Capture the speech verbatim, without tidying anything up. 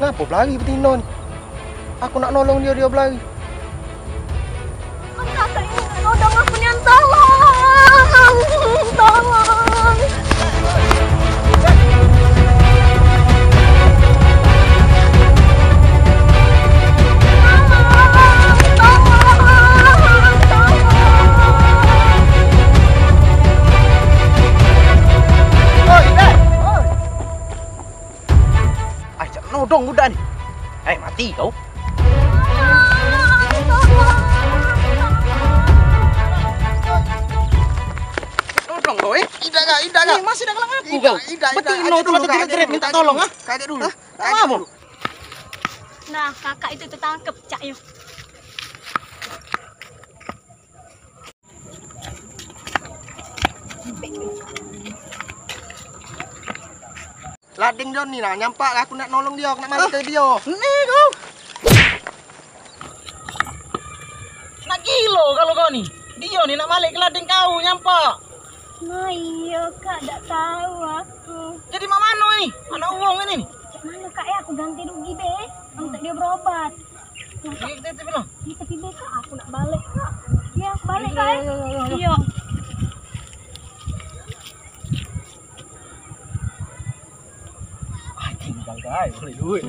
Ngapo belari betino ni? Aku nak nolong dio, dio belari. Kakak ini nak nodong aku nian, tolong! Tolong! Oi, eh! Oi! Ai, cak nodong budak ni. Ai, mati kau. Nodong kau, eh? Idak, Kak, idak, Kak. Ni masih dak kelang aku kau. Idak, idak, idak. Betino tu lah tejerit-jerit minta tolong, ah. Kagek dulu. Hah? Ngapo? Nah, kakak itu tetangkep, cak yo. Lading Joni nah, nyampak aku nak nolong dio, nak malik ke dio. Ni kau. Nak gilo kalu kau ni. Dio ni nak malik ke lading kau, nyampak. Nah, iyo, Kak, dak tahu aku. Jadi mak mano ni? Anak uwong ini. Cak mano, Kak, ya? Aku ganti rugi be. Untuk dio berobat. Nah, Kak, iya, kita, kita bilang. Kita pergi, Kak. Aku nak balik, Kak. Iya, aku balik, Kak, eh. Iya, iya, iya, iya. Iya. Anjing, bangkai, boleh duit.